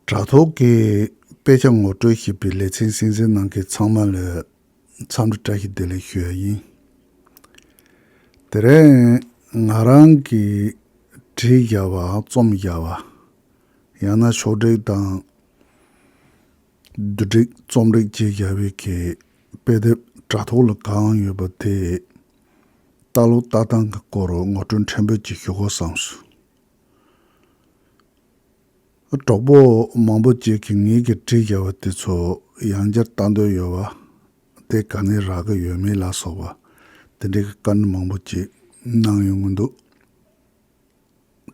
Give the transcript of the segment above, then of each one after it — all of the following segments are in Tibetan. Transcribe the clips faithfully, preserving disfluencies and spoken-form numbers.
དྲ་ཐོག་གི་དཔེ་ཆ་ངོ་སྤྲོད་ཞེས་པའི་ལེ་ཚན་གསན་གཟིགས་གནང་མཁན་ཚང་མ་ལ་འཚམས་འདྲི་བཀྲ་ཤིས་བདེ་ལེགས་ཞུ་ཡ་ཡིན། དེ་རིང་ང་རང་གིས་བྲིས་བཞག་པ་རྩོམ་བཞག་པ་ཡང་ན་ཕྱོགས་སྒྲིག་དང་བསྡུ་སྒྲིག་རྩོམ་སྒྲིག་བྱས་བཞག་པའི་གི་དཔེ་དེབ་དྲ་ཐོག་ལ་གང་ཡོད་པ་དེ་ལྟ་ཀློག་ལྟ་སྟངས་ཀྱི་སྐོར་ངོ་སྤྲོད་ཕྲན་བུ་ཅིག་ཞུ་དགོས་བསམས་སོང་། གྲོགས་པོ་མང་པོ་ཅིག་གིས་ངེད་ཀྱིས་བྲིས་བཞག་པ་དེ་ཚོ་ཡང་བསྐྱར་ལྟ་འདོད་ཡོད་པ། དེ་ག་ནས་རག་གི་ཡོད་མེད་ལ་སོགས་པ་དེ་འདྲའི་བཀའ་འདྲི་མང་པོ་ཅིག་གནང་ཡོང་གི་འདུག་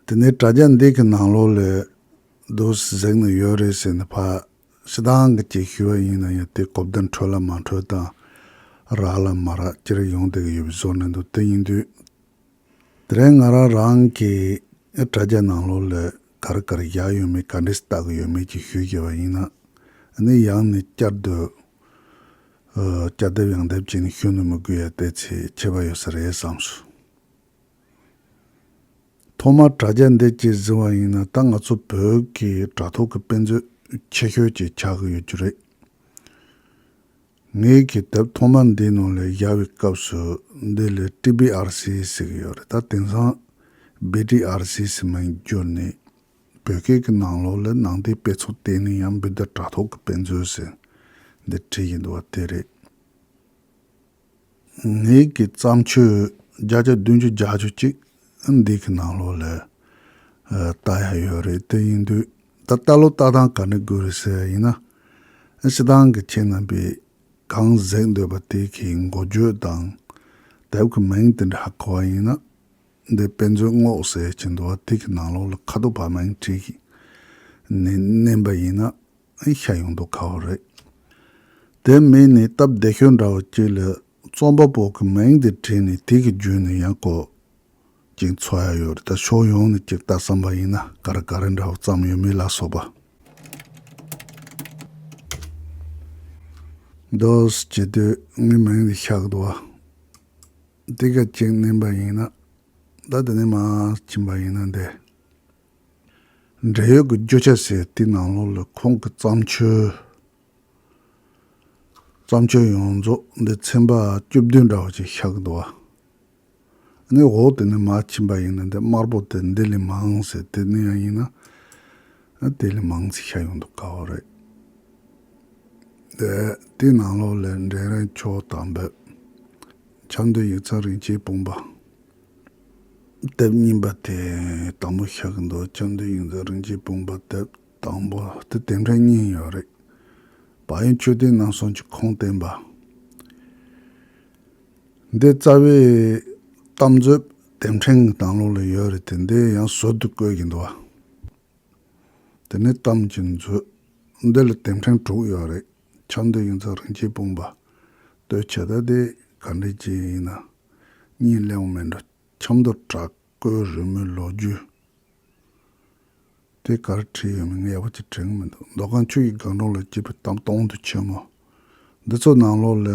དེ་ནས་དྲ་རྒྱ་འདི་གི་ནང་ལོགས་ལ་འདུག་གཟིགས་ནས་ཡོད་རེད་ཟེར་ནས་ཕར་སྤྱིར་བཏང་གི་ཅིག་ཞུས་པ་ཡིན་ན་ཡང་དེ་གོ་བརྡ་འཕྲོད་ལ་མ་འཕྲོད་དང་རག་ལ་མ་རག་ཅི་རིགས་ཡོང་བསྡད་ཀྱི་ཡོད་པའི་བཟོ་འདྲ་འདུག་དེ་ཡིན་དུས། དེ་རིང་ང་རང་རང་གི་དྲ་རྒྱ་ནང་ལོགས་ལ་ག་རེ་ག་རེ་བཞག་ཡོད་མེད་ག་འདྲས་ལྟ་གི་ཡོད་མེད་ཅིག་ཞུས་བྱས་པ་ཡིན་ན། ཨ་ནི་ཡང་ནས་བསྐྱར་དུ་ཨ་བསྐྱར་ལྡབ་ཡང་ལྡབ་བྱས་ནས་ཞུ་ནི་མི་དགོས་ཡ་དེ་ཚེ་ཁྱད་པར་ཡོད་ས་རེད་བསམ་སོང་། ཐོག་མར་དྲ་རྒྱ་འདི་ཅིག་གཟིགས་པ་ཡིན་ན་ད་ང་ཚོ་བོད་ཀྱི་དྲ་ཐོག་གི་དཔེ་མཛོད་ཆེ་ཤོས་ཅིག་ཆགས་ཀྱི་ཡོད་རྒྱུ་རེད། ངེད་ཀྱིས་དེབ་ཐོག་མ་འདིའི་ནང་ལ་བཞག་པའི་སྐབས་སུ་འདི་ལ་ཊི་བི་ཨར་སི་ཟེར་གྱི་ཡོད་རེད། ད་དེང་སང་བི་ཊི་ཨར་སི་ཟེར་མིང་བསྒྱུར་ནས་བོད་སྐད་ཀྱི་ནང་ལོགས་ལ་ནང་བསྟན་དཔེ་ཚོགས་ལྟེ་གནས་ཡང་བོད་དྲ་ཐོག་གི་དཔེ་མཛོད་ཟེར་འདི་བྲིས་ཡིན་འདུག་བ་དེ་རེད། ངེད་ཀྱི་བརྩམས་ཆོས་བརྒྱ་ཆ་བདུན་ཅུ་བརྒྱད་ཅུ་ཅིག་འདི་གི་ནང་ལོགས་ལ་ཨ་ལྟ་ཡ་ཡོད་རེད། དེ་ཡིན་དུས་ད་ལྟ་ལོ་ལྟ་སྟངས་ག་འདྲ་དགོས་རེད་ཟེར་ཡ་ཡིན་ན། ཨ་སྤྱིར་བཏང་གི་ཁྱེད་རྣམ་པས་གང་གཟིགས་འདོད་པ་དེ་གི་འགོ་བརྗོད་དང་དེབ་ཀྱི་མིང་དེ་འདྲ་ཧ་གོ་བ་ཡིན་ན། འདི་དཔེ་མཛོད་རྔོག་ཟེར་གྱི་འདུག་བ་དེ་གི་ནང་ལོགས་ལ་ཁ་དོག་བར་མིང་བྲིས་ནས་མནན་པ་ཡིན་ན། ཨེ་ཤ་ཡོང་མདོག་ཁ་པོ་རེད། དེ་མིན་ནི་སྟབས་བདེ་ཤོས་འདྲ་བོ་གཅིག་ལ་རྩོམ་པ་པོ་གི་མིང་དེ་བྲིས་ནས་དེ་གི་བརྒྱུད་ནས་ཡང་ཀོ་ཅིག་འཚོལ་ཡ་ཡོད་རེད། ད་ཕྱོགས་ཡོངས་ནས་ཅིག་ལྟ་བསམ་པ་ཡིན་ན་ག་རེ་ག་རེ་འདྲ་བོ་བརྩམས་ཡོད་མེད་ལ་སོགས་པ། འདུག་སེ་བྱེད་དུས་ངའི་མིང་དེ་ཤར་གི་འདུག་བ། དེ་ག་ཅིག་མནན་པ་ཡིན་ན། ད་དེ་ནས་མར་ཕྱིན་པ་ཡིན་ན་འདི། འབྲེལ་ཡོད་ཀྱི་རྒྱུ་ཆ་ཟེར་དེའི་ནང་ལོགས་ལ་ཁོང་གི་བརྩམས་ཆོས། བརྩམས་ཆོས་ཡོངས་རྫོགས་འདི་ཚན་པ་བཅུ་བདུན་འདྲ་བོ་ཅིག་ཤར་གི་འདུག་བ། ཨ་ནི་འོག་དེ་ནས་མར་ཕྱིན་པ་ཡིན་ན་འདི་དམར་པོ་དེ་འདི་ལས་མང་ཟེར་དེ་ནས་ཡང་ཡིན་ན། ཨ་དེ་ལས་མང་ཙིག་ཤར་ཡོང་མདོག་ཁ་པོ་རེད། དེ་དེའི་ནང་ལོགས་ལ་འབྲིང་རིམ་ཆོས་དང་འབོད། ཆབ་མདོའི་ཡིག་ཚང་རིན་ཆེན་སྤུངས་པ། དེབ་རྙིང་པ་དེ་དང་པོ་ཤར་གི་འདུག་ཆབ་མདོའི་ཡིག་ཚང་རིན་ཆེན་སྤུངས་པ་དེབ་དང་པོ་དེ་དེབ་ཕྲེང་གཉིས་ཡོད་རེད། བག་ཡངས་ཆོས་ལྡན་རྣམ་གསུམ་གྱི་ཁུངས་བསྟན་པ། འདི་རྩ་བའི་གཏམ་མཛོད་དེབ་ཕྲེང་གི་ནང་ལོགས་ལ་ཡོད་རེད་དེ་འདི་ཡང་ཟུར་དུ་བཀོད་ཀྱི་འདུག་བ། དེ་ནས་གཏམ་གྱི་མཛོད། འདི་ལ་དེབ་ཕྲེང་དྲུག་ཡོད་རེད། ཆབ་མདོའི་ཡིག་ཚང་རིན་ཆེན་སྤུངས་པ། ལྟོས་བྱ་ད་དེ་ག་འདྲ་ཅིག་ཡིན་ན། གཉིས་སླེབས་འོང་མེད་འགྲོ། ཆབ་མདོ་བྲག་བརྐོས་རི་མོའི་ལོ་རྒྱུས། དེ་ག་རེ་བྲིས་ཡོད་མེད་ངས་ཡག་པོ་ཅིག་དྲན་གྱི་མི་འདུག་མདོ་ཁམས་ཆུ་ཡི་སྒང་དྲུག་ལ་སྐྱེས་པའི་གཏམ་སྟོང་དུ་ཆེན་མོ། འདི་ཚོ་ནང་ལོགས་ལ་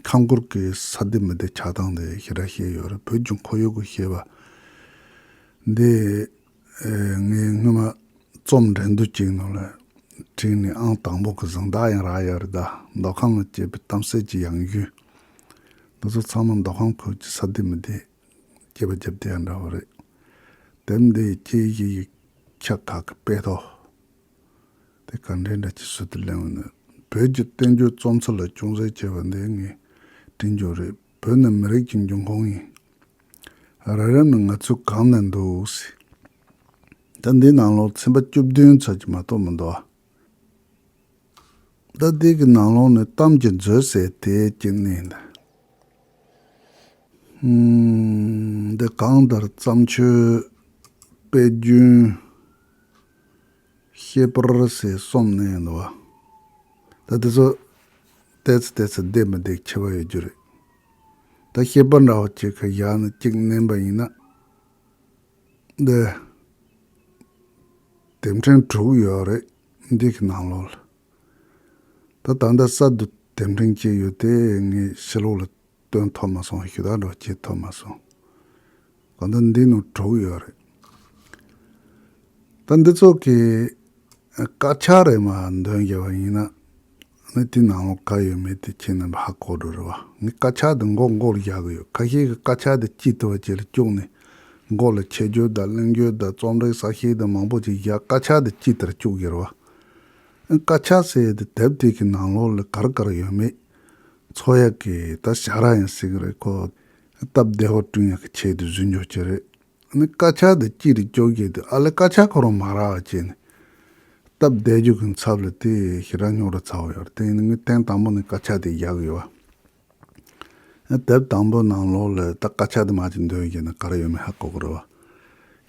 ཁམས་སྐོར་གྱི་ས་སྡེ་མི་སྡེ་ཆགས་སྟངས་དེ་ཞེ་དྲག་བཤད་ཡོད་རེད། བོད་ཀྱི་ཁོར་ཡུག་གི་བཤད་པ། འདི་ཨེ་ངས་སྔོན་མ་རྩོམ་འགྲན་བསྡུར་ཅིག་ནང་ལ་བྲིས་ནས་ཨང་དང་པོ་གི་གཟེངས་རྟགས་ཡང་རག་ཡོད་རེད། ད་མདོ་ཁམས་ལ་སྐྱེས་པའི་གཏམ་གསལ་གྱི་ཡང་ཡུལ། འདི་ཚོ་ཚང་མ་མདོ་ཁམས་ཁུལ་གྱི་ས་སྡེ་མི་སྡེ་སྐྱེས་པ་རྒྱབ་དེ་ཡང་འདྲ་བོ་རེད། དེབ་འདི་ཡི་དཀྱིལ་གཞི་ཡིག་ཆ་ཁག་གི་དཔེ་ཐོ། དེ་ག་འདྲའི་འདྲ་ཅིག་ཟུར་དུ་གླེང་བ་ནི། བོད་ཀྱི་བསྟན་བཅོས་རྩོམ་ཚུལ་ལ་ཅུང་ཟད་དཔྱད་པ་འདི་ངས་བྲིས་འཇོག་རེད། བོད་ནི་མི་རིགས་ཀྱི་འབྱུང་ཁུངས་ཡིན། རི་རབ་ནི་ང་ཚོའི་གམ་ན་འདུག་ཟེར། ད་འདི་ནང་ལོགས་ཚན་པ་བཅུ་བདུན་ཙམ་གྱི་མ་གཏོགས་མི་འདུག་ཨ། ད་འདི་གི་ནང་ལོགས་ནས་གཏམ་གྱི་མཛོད་ཟེར་དེ་གཅིག་གནས་འདི། ཨུམ། འདི་གང་ལྟར་བརྩམས་ཆོས། དཔེ་རྒྱུན། བཤད་པར་ཟེར་གསུམ་གནས་འདུག་བ། ད་དེ་ཚོ་ཏོག་ཙམ་ཏོག་ཙམ་བདེ་མི་བདེ་ཁྱད་པར་ཡོད་རྒྱུ་རེད། ད་བཤད་པ་འདྲ་བོ་ཅིག་གི་ཡག་ནི་གཅིག་མནན་པ་ཡིན་ན། འདི་དེབ་ཕྲེང་དྲུག་ཡོད་རེད། འདི་གི་ནང་ལོགས་ལ། ད་ད་ལྟ་གསར་དུ་དེབ་ཕྲེང་གཅིག་ཡོད་དེ་ངས་ཕྱི་ལོགས་ལ་སྟོན་ཐུབ་མ་སོང་། ཞུ་དག་འདྲ་བོ་བྱེད་ཐུབ་མ་སོང་། གང་ལྟར་འདི་ནང་དྲུག་ཡོད་རེད། ད་འདི་ཚོ་གི་ དཀར་ཆག་རེད་མ་འདོན་བརྒྱབ་པ་ཡིན་ན། ནི་དེ་ནང་ལོགས་ག་ཡོད་མེད་དེ་ཁྱེད་རྣམ་པ་ཧ་གོ་འགྲོ་རེད་བ། ངས་དཀར་ཆག་དེ་མགོ་མགོ་ལ་བཞག་གི་ཡོད། ཁ་ཤས་ཀྱིས་དཀར་ཆག་དེ་དཀྱིལ་དུ་བ་བཅས་ལ་བཅུག་ནས། མགོ་ལ་ཆེ་བརྗོད་དང་གླེང་བརྗོད་དང་རྩོམ་རིག་གསར་ཤེས་དང་མང་པོ་ཅིག་བཞག། དཀར་ཆག་དེ་དཀྱིལ་དུ་བཅུག་གི་རེད་བ། དཀར་ཆག་ཟེར་ཡས་དེ་དེབ་དེ་གི་ནང་ལོགས་ལ་ག་རེ་ག་རེ་ཡོད་མེད། འཚོལ་ཡག་གི་ད་ཞབས་ར་ཡང་ཟེར་གི་རེད། ཁོ་སྟབས་བདེ་བོ་བསྐྲུན་ཡག་གི་ཆེད་དུ་བཟོས་འཇོག་བྱེད་རེད། ནི་དཀར་ཆག་དེ་དཀྱིལ་དུ་བཅུག་གི་དེ་ཨ་ལེ་དཀར་ཆག་ཁོ་རང་མ་རག་བྱས་ནས། སྟབས་བདེ་རྒྱུ་གི་ཚབ་ལ་དེ་ཞེ་དྲག་རྙོག་དྲ་ཚ་བོ་ཡོད་རེད། དེ་ཡིན་ན་ངས་ཐེངས་དང་པོ་ནས་དཀར་ཆག་དེ་བཞག་གི་ཡོད་བ། དེབ་དང་པོ་ནང་ལོགས་ལ་ད་དཀར་ཆག་དེ་མ་ཅིག་འདོན་གྱི་ན་ག་རེ་ཡོད་མེད་ཧ་གོ་གི་རེད་བ།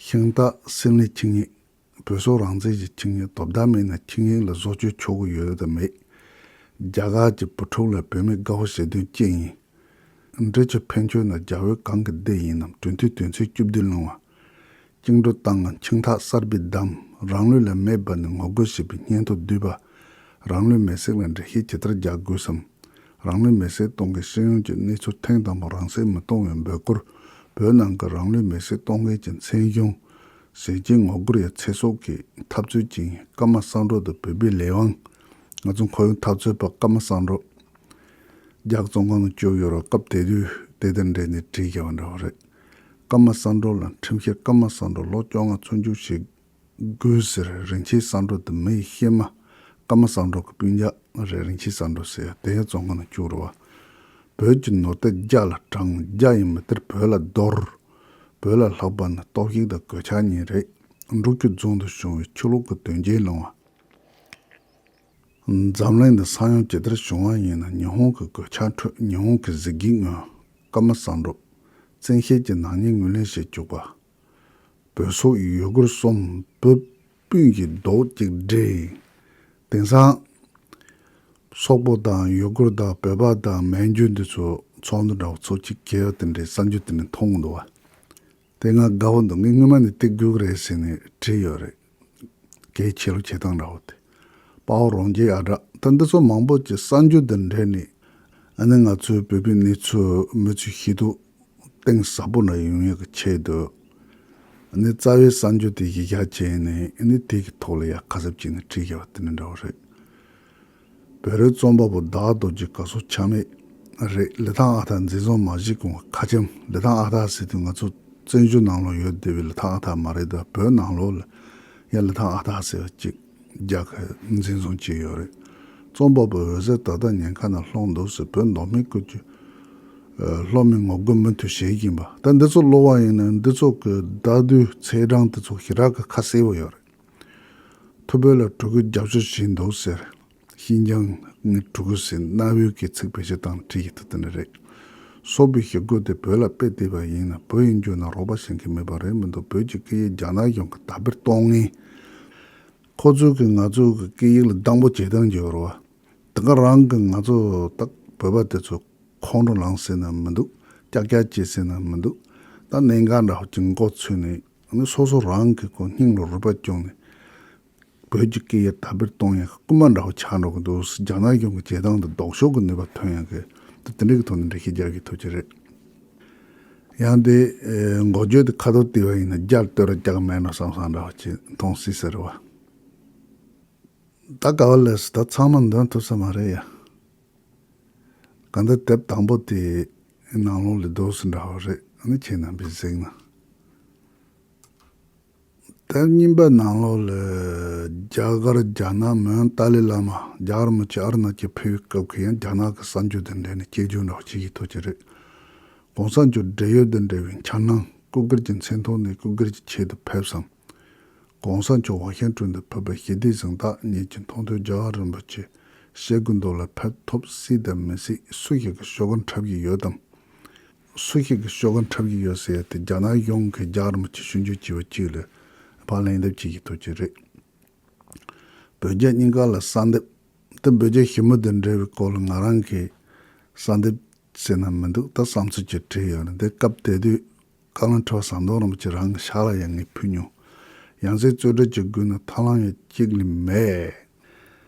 ཤིང་རྟ་སྲིན་ལི་ཆིངས་ཡིག་བོད་སོག་རང་བཙན་གྱི་ཆིངས་ཡིག་དོ་བདག་མེད་ན་ཆིངས་ཡིག་ལ་བཟོ་བཅོས་ཆོག་གི་ཡོད་དམ་མེད། རྒྱ་གར་གྱི་བུ་ཕྲུག་ལ་བུད་མེད་དགའ་བོ་བྱེད་དོན་ཅི་ཡིན། འབྲི་ཆུ་ཕན་ཆོད་ན་རྒྱ་བོད་གང་གི་སྡེ་ཡིན་ནམ། གྲོས་མཐུན་དོན་ཚན་བཅུ་བདུན་བླང་བ། བཅིངས་འགྲོལ་བཏང་ང་ཆིང་ཐག་གསར་པའི་བསྡམས། རང་ལུས་ལ་མེ་འབར་ནས་ངོ་རྒོལ་བྱེད་པའི་སྙན་ཐོ་བསྡུས་པ། རང་ལུས་མེར་སྲེག་ལ་འགྲེལ་བཤད་ཇི་ལྟར་རྒྱག་དགོས་སམ། རང་ལུས་མེར་སྲེག་གཏོང་མཁན་སྤྱི་ཡོངས་ཀྱི་གནས་ཚུལ་ཐེངས་དང་པོ་རང་སྲེག་མི་གཏོང་བའི་འབོད་སྐུལ། བོད་ནང་གི་རང་ལུས་མེར་སྲེག་གཏོང་མཁན་གྱི་མཚན་གཞུང་། ཟས་བཅད་ངོ་རྒོལ་ཡ་ཚེ་སྲོག་གི་འཐབ་རྩོད་ཅིག་ཡིན། ཀརྨ་བསམ་གྲུབ་དང་བོད་པའི་ལས་དབང་། ང་ཚོ་ཁོར་ཡུག་འཐབ་རྩོད་པ་ཀརྨ་བསམ་གྲུབ། རྒྱ་རྩོམ་ཁང་ནང་བཅུག་ཡོད་རེད། སྐབས་དེ་དུས་དེ་དང་འབྲེལ་ནས་བྲིས་བཞག་པ་འདྲ་བོ་རེད། ཀརྨ་བསམ་གྲུབ་ལ་ཁྲིམས་བཤེར། ཀརྨ་བསམ་གྲུབ་ལོ་བཅོ་ལྔ་ཚོ་འཇུག་བྱེད་དགོས་ཟེར། རིན་ཆེན་བསམ་གྲུབ་དེ་མི་ཡི་གཤེད་མ། ཀརྨ་བསམ་གྲུབ་ཀྱི་སྤུན་ཀྱག་རེད། རིན་ཆེན་བསམ་གྲུབ་ཟེར་ཡ་དེ་ཡང་རྩོམ་ཁང་ནང་བཅུག་རེད་བ། བོད་ཀྱི་ནོར་དེ་རྒྱ་ལ་དྲངས། རྒྱ་ཡིས་མི་སྟེར་བོད་ལ་དོར། བོད་ལ་ལྷག་པ་ནི་སྟོབས་ཤུགས་དང་གོད་ཆག་གཉིས་རེད། འབྲུག་ཆུ་རྫོང་དུ་བྱུང་བའི་ཆུ་ལོག་གི་དོན་རྐྱེན་བླངས་བ། འཛམ་གླིང་འདི་ས་ཡོམ་ཇི་ལྟར་བྱུང་བ་ཡིན་ན་ཉི་ཧོང་གི་གོད་ཆག་ཁྲོད་ཉི་ཧོང་གི་གཟི་བརྗིད་མངོན། ཀརྨ་བསམ་གྲུབ། བཙན་ཤེད་ཀྱི་ནག་ཉེས་ངོས་ལེན་བྱེད་བཅུག་པ། བོད་སོག་ཡུ་གུར་གསུམ་བོད་སྤུན་གྱི་རྡོག་གཅིག་སྒྲིལ། དེང་སང་སོག་པོ་དང་ཡུ་གུར་དང་བོད་པ་དང་མན་ཇུ་འདི་ཚོ་ཚོགས་འདུ་འདྲ་བོ་ཚོགས་ཀྱི་གལ་ཡོད་དེ་འདྲའི་གསར་འགྱུར་དེ་འདྲ་མཐོང་གི་འདུག་བ། དེ་ང་དགའ་བོ་འདུག་ངས་སྔོན་མ་ནས་དེ་དགོས་ཀྱི་རེད་ཟེར་ནས་བྲིས་ཡོད་རེད། གལ་ཆེ་ལོ་བྱེད་སྟངས་འདྲ་བོ་དེ། དཔའ་བོ་རང་རྒྱལ་ཨ་བྲག་ད་འདི་ཚོ་མང་པོ་ཅིག་གསར་འགྱུར་དང་འབྲེལ་ནས། ཨ་ནི་ང་ཚོའི་བོད་པའི་གནས་ཚུལ་མི་ཚོས་ཤེས་རྟོགས་གཏིང་ཟབ་པོ་འདྲ་ཡོང་ཡག་གི་ཆེད་དུ། ཨ་ནི་རྩ་བའི་གསར་འགྱུར་དེ་གཞི་བཞག་བྱས་ནས་ཨ་ནི་དེ་གི་ཐོག་ལ་ཡ་ཁ་གསབ་བྱས་ནས་བྲིས་བཞག་པ་དེ་འདྲ་འདྲ་བོ་རེད། བོད་རིགས་རྩོམ་པ་པོ་ཟླ་བ་རྡོ་རྗེ་ག་སོ་ཆ་མེད་རེད། ལི་ཐང་ཨ་ཐར་འཛིན་བཟུང་མ་བྱེད་གོང་ཁ་ཆེམས། ལི་ཐང་ཨ་ཐར་ཟེར་དུས་ང་ཚོ་བཙན་བྱོལ་ནང་ལོགས་ཡོད་བསྡད་པའི་ལི་ཐང་ཨ་ཐར་མ་རེད་ད། བོད་ནང་ལོགས་ལ་ཡང་ལི་ཐང་ཨ་ཐར་ཟེར་བ་ཅིག་རྒྱ་གར་འཛིན་བཟུང་བྱས་ཡོད་རེད། རྩོམ་པ་པོ་འོད་ཟེར་ད་ལྟ་ཉེན་ཁ་ནང་ལྷུང་འདུག་ཟེར། བོད་མདོ་སྨད་ཁུལ་གྱི་ཨ་སློབ་མའི་ངོ་རྒོལ་མུ་མཐུད་བྱེད་བཞིན་པ། ད་འདི་ཚོ་ཀློག་པ་ཡིན་ན་འདི་ཚོ་གི་བརྡ་བསྡུས་ཚེས་གྲངས་དེ་ཚོ་ཞེ་དྲག་གི་ཁ་གསལ་པོ་ཡོད་རེད། ཐུ་བྷོད་ལ་གྲུ་གུ་རྒྱབ་སྐྱོར་བྱས་འདུག་ཟེར། ཤིན་ཅང་ནས་གྲུ་གུ་ཟེར་གནའ་བོའི་སྐད་ཚིག་བེད་སྤྱོད་བཏང་བྲིས་ཡོད་དེ་དེ་འདྲ་རེད། སོག་པོའི་ཞི་རྒོལ་དེ་བོད་ལ་དཔེ་བལྟས་པ་ཡིན་ན་བོད་ཡིན་རྒྱུ་ན་རོགས་པ་བྱེད་མཁན་མེད་པ་རེད་མི་འདུག་བོད་ཀྱི་སྐད་ཡིག་རྒྱ་ནག་གཞུང་གིས་དར་སྤེལ་གཏོང་མཁན། ཁོ་ཚོས་ཀྱི་ང་ཚོ་གི་སྐད་ཡིག་ལ་སྡང་པོ་བྱེད་སྟངས་ཀྱི་ཡོད་རེད་བ། དེ་ག་རང་གི་ང་ཚོ་ད་བོད་པ་དེ་ཚོ་ཁོང་ཁྲོ་ལངས་ཟེར་ན་མི་འདུག་ཀྱག་ཀྱག་བྱེད་ཟེར་ན་མི་འདུག་ད་གནད་འགག་འདྲ་བོ་ཅིག་མགོ་ཚོས་ནས་ཨ་ནི་སོ་སོ་རང་གི་ཁོ་སྙིང་ལ་རུས་པ་བཅངས་ནས། བོད་ཀྱི་སྐད་ཡིག་དར་སྤེལ་གཏོང་ཡག་གི་སྐུལ་མ་འདྲ་བོ་ཆགས་འགྲོ་གི་འདུག་རྒྱ་ནག་གཞུང་གི་བྱེད་སྟངས་དེ་ལྡོག་ཕྱོགས་ཀྱི་ནུས་པ་ཐོན་ཡག་གི་དེ་དེ་འདྲ་གི་ཐོག་ནས་འགྲེལ་བཤད་རྒྱག་གི་ཐུགས་རྗེ་རེད། ཡང་དེ་ཨེ་འགོ་བརྗོད་དེ་ཁ་ཐོར་བལྟས་པ་ཡིན་ན་རྒྱར་བསྟོད་ར་རྒྱག་མེད་ན་བསམ་བསམ་འདྲ་བ་ཅིག་མཐོང་སྲིད་ཟེར་བ། ད་ག་བ་ལས་སུ་ད་ཚང་མ་འདོན་ཐུབ་ས་མ་རེད་ཡ། ག་འདི་དེབ་དང་པོ་དེ་ནང་ལོགས་ལས་ལྡོག་སུ་འདྲ་བ་རེད། ཨ་ནི་ཁྱེད་རྣམ་པས་གཟིགས་ན། དེབ་གཉིས་པ་ནང་ལོགས་ལ་རྒྱ་གར་རྒྱ་ནག་མོན་ཏཱ་ལའི་བླ་མ་རྒྱ་གར་མི་ཆེ་ཨ་རུ་ན་ཅལ་ཕེབས་པའི་སྐབས་ཀྱི་ཡང་རྒྱ་ནག་གི་གསར་འགྱུར་དང་འབྲེལ་ནས་སྐད་སྒྱུར་འདྲ་བ་ཅིག་གི་ཐོག་ཅིག་རེད། གོང་ས་མཆོག་བགྲེས་ཡོལ་དང་འབྲེལ་བའི་འཆར་སྣང་སྐུ་སྒེར་གྱི་མཚན་ཐོག་ནས་སྐུ་སྒེར་གྱི་ཆེད་དུ་ཕེབས་སམ། གོང་ས་མཆོག་ཝ་ཤིང་ཏོན་དུ་ཕེབས་པ་ཞི་བདེའི་གཟེངས་རྟགས་ཉིད་ཀྱི་མཐོང་ཐོས་རྒྱལ་བ་རིན་པོ་ཆེ་ཞེ་དགུ་མདོ་ལ་ཕེབས་ཐུབ་སྲིད་དམ་མི་སྲིད་སུ་ཞིག་གིས་ཤོག་གུ་འཁྲབ་ཀྱི་ཡོད་དམ། སུ་ཞིག་གིས་ཤོག་གུ་འཁྲབ་ཀྱི་ཡོད་ཟེར་ཏེ་རྒྱ་ནག་གཞུང་གིས་རྒྱལ་བ་རིན་པོ་ཆེ་ཞུ་འཇུག་བྱས་པ་གཅིག་ལ་ཕར་ལན་འདེབས་བྱེད་ཀྱི་ཐུགས་ཀྱི་རེད། བོད་རྒྱ་གཉིས་ཀ་ལ་གསལ་འདེབས། དེ་བོད་རྒྱ་ཞི་མོལ་དང་འབྲེལ་བའི་སྐོར་ལ་ང་རང་གིས་གསལ་འདེབས་ཟེར་ན་མི་འདུག་ད་བསམ་ཚུལ་ཅིག་བྲིས་ཡོད་རེད། འདི་སྐབས་དེ་དུས་བཀའ་བློན་ཁྲི་པ་ཟམ་གདོང་རིན་པོ་ཆེ་རང་གི་ཕྱག་ལ་ཡང་ངས་ཕུལ་མྱོང་། ཡང་སྲིད་རྩོད་གྲོས་ཅིག་དགོས་ན་ཐབས་ལམ་ཡང་གཅིག་ལས་མེད།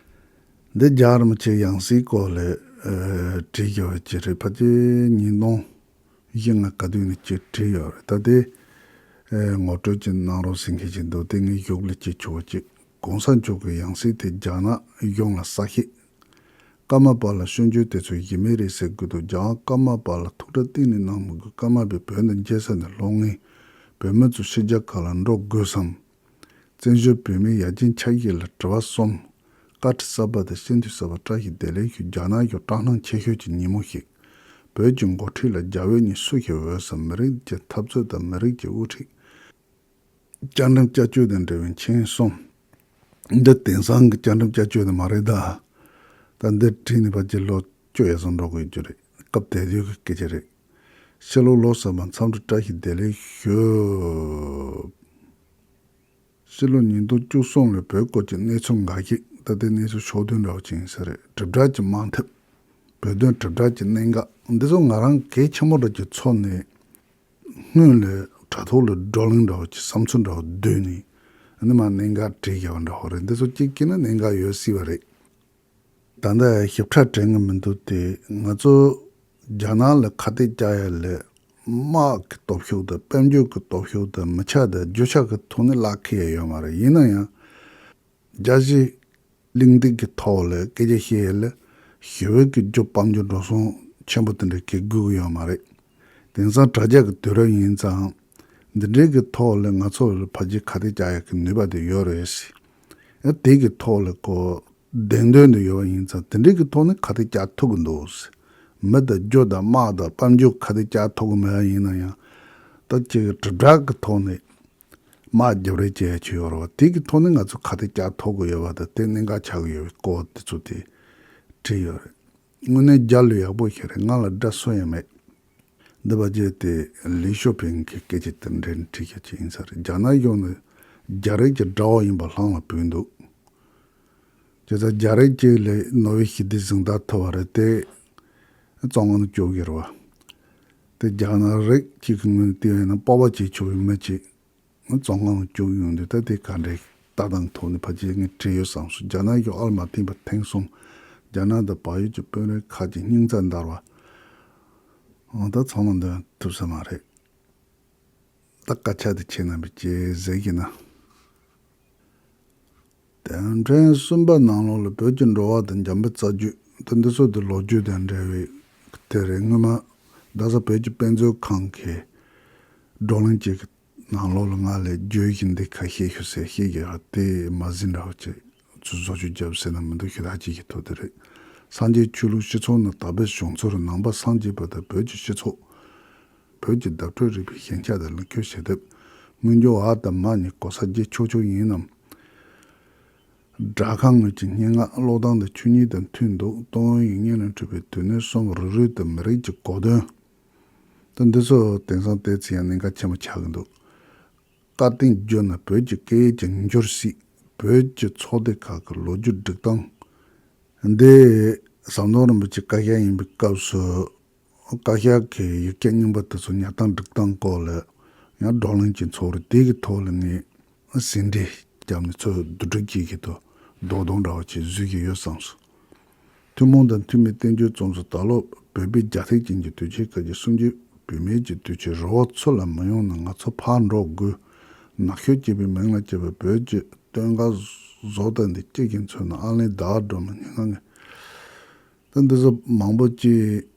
འདི་རྒྱལ་བ་རིན་པོ་ཆེ་ཡང་སྲིད་སྐོར་ལ་ཨ་བྲིས་ཡོད་པ་ཅིག་རེད། ཕལ་ཆེར་ཉིས་སྟོང་བཞི་ལྔ་ག་དུས་ནས་ཅིག་བྲིས་ཡོད་རེད། ད་དེ་ཨ་ངོ་སྤྲོད་ཅིག་གནང་རོགས་ཟེར་མཁན་ཅིག་འདུག་དེ་ངས་གཞུག་ལ་བྱེད་ཆོག་པ་ཅིག་ གོང་ས་མཆོག་གི་ཡང་སྲིད་དེ་རྒྱ་ནག་གཞུང་ལ་གསལ་བཤད། ཀརྨ་པ་ལགས་སྐྱོན་བརྗོད་དེ་ཚོ་ཡིན་མིན་རེད་ཟེར་དགོས་འདུག་རྒྱ་གར་ཀརྨ་པ་ལགས་ཐུགས་ཁྲལ་གཏན་ནས་གནང་མི་དགོས། ཀརྨ་པས་བོད་འདི་མཇལ་ས་ནས་ལོག་ངེས། བོད་མི་ཚོ་ཕྱི་རྒྱལ་ཁག་ལ་འགྲོ་དགོས་སམ། བཙན་བྱོལ་བོད་མིའི་ཡར་རྒྱས་འཆར་གཞི་ལ་དྲི་བ་གསུམ། བཀའ་ཁྲི་གསར་པ་དང་སྤྱི་འཐུས་གསར་པ་བཀྲ་ཤིས་བདེ་ལེགས་ཞུ། རྒྱ་ནག་གཞུང་སྐྲག་སྣང་ཆེ་ཤོས་ཀྱི་ཉིན་མོ་ཞིག་བོད་ཀྱི་འགོ་ཁྲིད་ལ་རྒྱ་བོད་གཉིས་སུ་ཞིག་འོས་སམ། མི་རིགས་ཀྱི་འཐབ་རྩོད་དང་མི་རིགས་ཀྱི་དབུ་ཁྲིད། བཅའ་ཁྲིམས་བསྐྱར་བཅོས་དང་འབྲེལ་བའི་མཆན་གསུམ། འདི་དེང་སང་གི་བཅའ་ཁྲིམས་བསྐྱར་བཅོས་དེ་མ་རེད་ད། ད་འདི་བྲིས་ནས་ཕལ་ཆེར་ལོ་བཅུ་ཡར་སོང་འགྲོ་དགོས་རྒྱུ་རེད། སྐབས་དེ་དུས་ཀྱི་སྐད་ཆ་རེད། ཕྱི་ལོ་ལོ་གསར་པ་འཚམས་འདྲི་བཀྲ་ཤིས་བདེ་ལེགས་ཞུ། ཕྱི་ལོ་ཉིས་སྟོང་བཅུ་གསུམ་ལོའི་བོད་སྐོར་གྱི་གནས་ཚུལ་འགའ་ཞིག་ད་ལྟའི་གནས་ཚུལ་ཕྱོགས་བསྡུས་འདྲ་བོ་ཅིག་ཡིན་ས་རེད། དྲིལ་བསྒྲགས་ཀྱི་དམག་འཐབ། བོད་དོན་དྲིལ་བསྒྲགས་ཀྱི་གནད་འགག་འདི་ཚོ་ང་རང་གལ་ཆེན་པོ་འདྲ་ཅིག་ཚོར་ནས། སྔོན་ལ་དྲ་ཐོག་ལ་བགྲོ་གླེང་འདྲ་བོ་ཅིག་བསམ་ཚུལ་འདྲ་བོ་བསྡུས་ནས་ཨ་ནི་མར་གནད་འགག་བྲིས་བཞག་པ་འདྲ་བོ་རེད། འདི་ཚོ་གཅིག་བྱས་ན་གནད་འགག་ཡོད་སྲིད་པ་རེད། ད་ལྟ་ཞིབ་ཕྲ་དྲན་གི་མི་འདུག་སྟེ། ང་ཚོ་རྒྱ་ནག་ལ་ཁ་གཏད་བཅག་ཡ་ལ་དམག་གི་སྟོབས་ཤུགས་དང་དཔལ་འབྱོར་གྱི་སྟོབས་ཤུགས་དང་མི་ཆ་དང་རྒྱུ་ཆ་གི་ཐོག་ནས་གླགས་འཁེལ་ཡ་ཡོད་མ་རེད། ཡིན་ན་ཡང་རྒྱལ་སྤྱིའི་གླེང་སྟེགས་ཀྱི་ཐོག་ལ་སྐད་ཆ་བཤད་ཡ་ལ་ཞི་བའི་གི་རྒྱུ་དཔལ་འབྱོར་འགྲོ་སོང་ཆེན་པོ་དེ་འདྲ་གི་དགོས་ཀྱི་ཡོད་མ་རེད། དེང་སང་དྲ་རྒྱ་གི་དུས་རབས་ཡིན་ཙང་འདི་འདྲའི་གི་ཐོག་ལ་ང་ཚོ་ལ་ཕལ་ཆེར་ཁ་གཏད་བཅག་ཡ་གི་ནུས་པ་དེ་ཡོད་རེད་ཟེར། ཨ་དེ་གི་ཐོག་ལ་ཁོ་བདེན་དོན་དུ་ཡོད་པ་ཡིན་ཙང་དེ་འདྲའི་གི་ཐོག་ནས་ཁ་གཏད་བཅག་ཐུབ་ཀྱི་འདུག་ཟེར། མི་དང་རྒྱུ་དང་དམག་དང་དཔལ་འབྱོར་ཁ་གཏད་བཅག་ཐུབ་ཀྱི་མེད་པ་ཡིན་ན་ཡང་ད་ཅིག་དྲིལ་བསྒྲགས་གི་ཐོག་ནས་དམག་རྒྱབ་རེས་བྱེད་ཡ་ཅིག་ཡོད་རེད་བ། དེ་གི་ཐོག་ནས་ང་ཚོ་ཁ་གཏད་བཅག་ཐུབ་ཀྱི་ཡོད་པ་དང་དེ་གནད་འགག་ཆགས་ཀྱི་ཡོད་པའི་སྐོར་དེ་ཚོ་དེ་བྲིས་ཡོད་རེད། དངོས་གནས་རྒྱ་ལོས་ཡག་པོ་ཞིག་རེད། ང་ལ་དགྲ་སུ་ཡང་མེད། འདི་བ་རྗེས་དེ་ལི་ཤོ་ཕིང་གི་སྐད་ཆ་དེ་འདྲ་བྲིས་ཀྱི་ཅིག་ཡིན་ས་རེད། རྒྱ་ནག་གཞུང་ནི་རྒྱ་རིགས་ཀྱི་དགྲ་བོ་ཡིན་པ་ལྷང་ལ་བུད་འདུག་བྱས་ཙང་རྒྱ་རིགས་གཅིག་ལ་ནོ་བེལ་ཞི་བདེའི་གཟེངས་རྟགས་ཐོབ་པ་རེད་དེ། བཙོན་ཁང་དུ་བཅུག་གི་རེད་བ། དེ་རྒྱ་ནག་རིགས་གཅིག་གི་ངོས་ནས་བལྟས་པ་ཡིན་ན་སྤོབས་པ་བྱེད་ཆོག་པའི་མི་གཅིག་བཙོན་ཁང་དུ་བཅུག་ཡོང་དུས་ད་དེ་ག་འདྲའི་ལྟ་སྟངས་ཐོག་ནས་ཕལ་ཆེར་ངས་བྲིས་ཡོད་བསམ་སོང་། རྒྱ་ནག་གཞུང་ཨར་མ་བརྟེན་པ་ཐེངས་གསུམ། རྒྱ་ནག་དང་བལ་ཡུལ་གྱི་དཔོན་རིགས་ཁག་ཅིག་སྙིང་རྩ་འདར་བ། འོ་ད་ཚང་མ་འདོན་ཐུབ་ས་མ་རེད། ད་སྐད་ཆ་དེ་ཁྱེད་རྣམ་པས་ཅིག་གཟིགས་ཀྱིས་ན། དེ་ཕྲན་གསུམ་པ་ནང་ལོགས་ལ་བོད་ཀྱི་འགྲོ་བ་དང་འཇམ་དཔལ་རྩ་རྒྱུད་དེ་འདི་ཚོ་དེ་ལོ་རྒྱུས་དང་འབྲེལ་བའི་དེ་རེད། སྔོན་མ་རྡ་ས་བོད་ཀྱི་དཔེ་མཛོད་ཁང་གི་བགྲོ་གླེང་ཅིག་གི་ནང་ལོགས་ལ་ང་ལས་བརྗོད་བཞིན་འདི་ཁ་ཤས་ཞུ་ཟེར་ཤེས་ཀྱི་ཡོད་དེ་མ་ཟིན་འདྲ་བོ་ཅིག་ཚུར་བཟོ་བཅོས་བརྒྱབ་ཟེར་ན་མི་འདུག་ཞུ་དག་ཅིག་གི་ཐོག་དེ་རེད། སངས་རྒྱས་ཆོས་ལུགས་སྤྱི་ཚོགས་ནང་དག་པའི་བྱུང་ཚུལ་ནང་པ་སངས་རྒྱས་པ་དང་བོད་ཀྱི་སྤྱི་ཚོགས། བོད་ཀྱི་བརྡ་སྤྲོད་རིག་པའི་ཞན་ཆ་དང་ལུགས་ཁྱུ་ཞལ་འདེབས། སྔོན་འཇུག་འ་དང་མ་གཉིས་གོ་ས་བརྗེ་ཆོག་ཆོག་ཡིན་ནམ། སྒྲ་ཁང་ངོས་ཀྱི་སྙན་ངག་ཀློག་སྟངས་དང་ཆོས་ཉིད་དང་མཐུན་འདུག་ཏུན་ཧོང་ཡིག་རྙིང་ལས་འཕྲོས་པའི་དུས་ནས་བཟུང་རིགས་རུས་དང་མི་རིགས་ཀྱི་གོ་དོན། ད་འདི་ཚོ་དེང་སང་བལྟས་ཚེ་ཡང་གནད་འགག་ཆེན་པོ་ཆགས་ཀྱི་འདུག་བཀའ་བསྟན་བརྗོད་ན་བོད་ཀྱི་སྐད་ཡིག་ཀྱང་འགྱུར་སྲིད། བོད་ཀྱི་ཚོགས་སྡེ་ཁག་གི་ལོ་རྒྱུས་སྒྲིག་སྟངས། འདི་ཟམ་གདོང་རིན་པོ་ཆེ་བཀའ་ཤག་ཡིན་པའི་སྐབས་སུ། བཀའ་ཤག་གི་ཡིག་ཆ་རྙིང་པ་དེ་ཚོ་ཉར་སྟངས་སྒྲིག་སྟངས་སྐོར་ལ་ཡང་བགྲོ་གླེང་ཅིག་ཚོགས་རེད། དེ་གི་ཐོག་ལ་ངས་ཟིན་བྲིས་བརྒྱབ་ནས་ཚུར་བསྡུ་སྒྲིག་བྱེད་ཀྱི་འདུག་རྡོག་རྡོག་འདྲ་བ་ཅིག་བཟོས་ཀྱི་ཡོད་བསམ་སོང་། ཐུན་མོང་དང་མཐུན་པའི་བསྟན་བཅོས་རྩོམ་སོགས་ད་ལོ་བོད་པའི་རྒྱལ་ཐེག་ཅན་གྱི་དུས་ཆེན་སྐབས་ཀྱི་གསུམ་བཅུའི་བུད་མེད་ཀྱི་དུས་ཆེན་རི་བོ་ཚུར་ལ་མི་ཡོང་ན་ང་ཚོ་ཕར་འགྲོ་དགོས། ནག་ཤོད་ཅེས་པའི་མིང་ལ་བཅས་པའི་བོད་ཀྱི་སྟོན་ཁ་བཟོ་ལྟ་འདི་གཅིག་གིས་མཚོན་ན་ཨ་ལན་ཟླ་བ་སྒྲོལ་མ་སྙན་ངག་གི། ད་འདི་ཚོ་མང་པོ་ཅིག་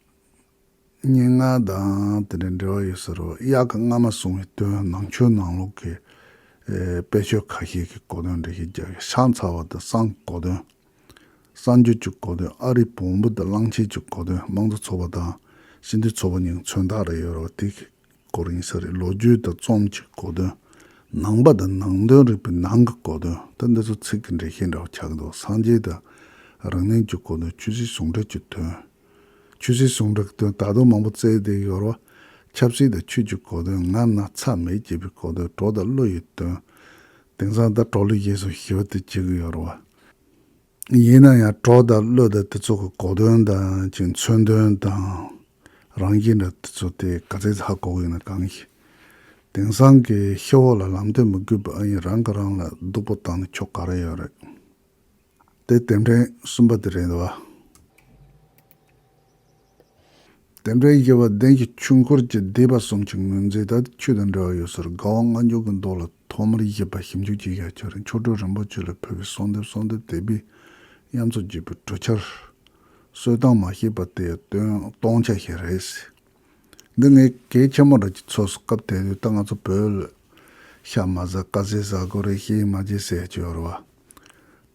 སྙན་ངག་དང་དེ་འདྲའི་འབྲེལ་བ་ཡོད་ས་རེད། དབྱར་ཁ་སྔ་མ་སོང་བའི་དོན་ནང་ཆོས་ནང་ལོགས་ཀྱི་ཨེ་དཔེ་ཆོས་ཁ་ཤས་ཀྱི་གོ་དོན་འདྲ་ཞིག་རྒྱག་ཡོད། ཤ་ཚ་བ་དང་བསང་གོ་དོན། གསར་འགྱུར་གྱི་གོ་དོན། ཨ་རིའི་བོང་བུ་དང་གླང་ཆེན་གྱི་གོ་དོན། དམངས་གཙོ་ཚོགས་པ་དང་སྤྱི་འཐུས་ཚོགས་པ་གཉིས་ཀྱི་མཚོན་རྟགས་རེ་ཡོད་རེད་བ། དེ་གི་སྐོར་ཡིན་ས་རེད། ལོ་རྒྱུས་དང་རྩོམ་གྱི་གོ་དོན། ནང་པ་དང་ནང་དོན་རིག་པའི་ནང་གི་གོ་དོན། ད་འདི་ཚོ་ཚིག་གི་འགྲེལ་བཤད་འདྲ་བོ་ཆགས་ཀྱི་འདུག་སངས་རྒྱས་དང་རིག་གནས་ཀྱི་གོ་དོན། ཆོས་སྲིད་ཟུང་འབྲེལ་གྱི་དོན། ཆོས་སྲིད་ཟུང་འབྲེལ་གྱི་དོན་ད་དུང་མང་པོ་བཙལ་བསྡད་ཡོད་རེད་བ། ཆབ་སྲིད་དང་ཆོས་ཀྱི་གོ་དོན། ང་ན་ཚ་མེད་ཅེས་པའི་གོ་དོན། གྲོགས་དང་བློ་ཡི་དོན། དེང་སང་ད་གྲོགས་ལ་ཡེ་སུ་ཞི་བ་དེ་བྱེད་ཀྱི་ཡོད་རེད་བ། ཡིན་ན་ཡང་གྲོགས་དང་བློ་དང་དེ་ཚོ་གི་གོ་དོན་དང་ཅིག་མཚོན་དོན་དང་རང་བཞིན་འདྲ་དེ་ཚོ་དེ་ག་ཚད་ཧ་གོ་གི་ཡོད་ན་གང་ཞིག་དེང་སང་གི་ཤི་བོ་ལ་ལམ་སྟོན་མི་དགོས་པ་ཨ་ཡིན་རང་གིས་རང་ལ་སྡུག་པོ་བཏང་ནས་ཆོ་ག་རེ་ཡོད་རེད། དེ་རྟེན་འབྲེལ་གསུམ་པ་དེ་རེད་འདུག་བ། རྟེན་འབྲེལ་བཞི་པ་བདེན་བཞི་ཆོས་འཁོར་གྱི་སྡེ་པ་གསུམ་གྱི་ངོས་འཛིན་ད་ཆོས་དང་འབྲེལ་བ་ཡོད་ཟེར། དགའ་བ་ལྔ་འཇུག་གི་མདོ་ལ། ཐོག་མར་བཞེས་པ་ཞིབ་འཇུག་བྱེད་ཡ་ཆོས་རེད། མཆོག་སྤྲུལ་རིན་པོ་ཆེ་ལ་ཕུལ་བའི་གསོལ་འདེབས། གསོལ་འདེབས་དད་པའི་དབྱར་མཚོ་རྒྱས་པའི་གྲོས་འཆར། གསོལ་སྟངས་མ་ཤེས་པ་དེ་སྟོན་སྟོང་ཆ་ཞིག་རེད། འདི་ངས་གལ་ཆེན་པོ་འདྲ་ཅིག་ཚོར་སོང་། སྐབས་དེ་དུས་ད་ང་ཚོ་བོད་ལ་ཤ་མ་ཟ་དཀར་ཟས་ཟ་དགོས་རེད། ཤི་མ་བྱེད་ཟེར་གྱི་ཡོད་རེད་བ།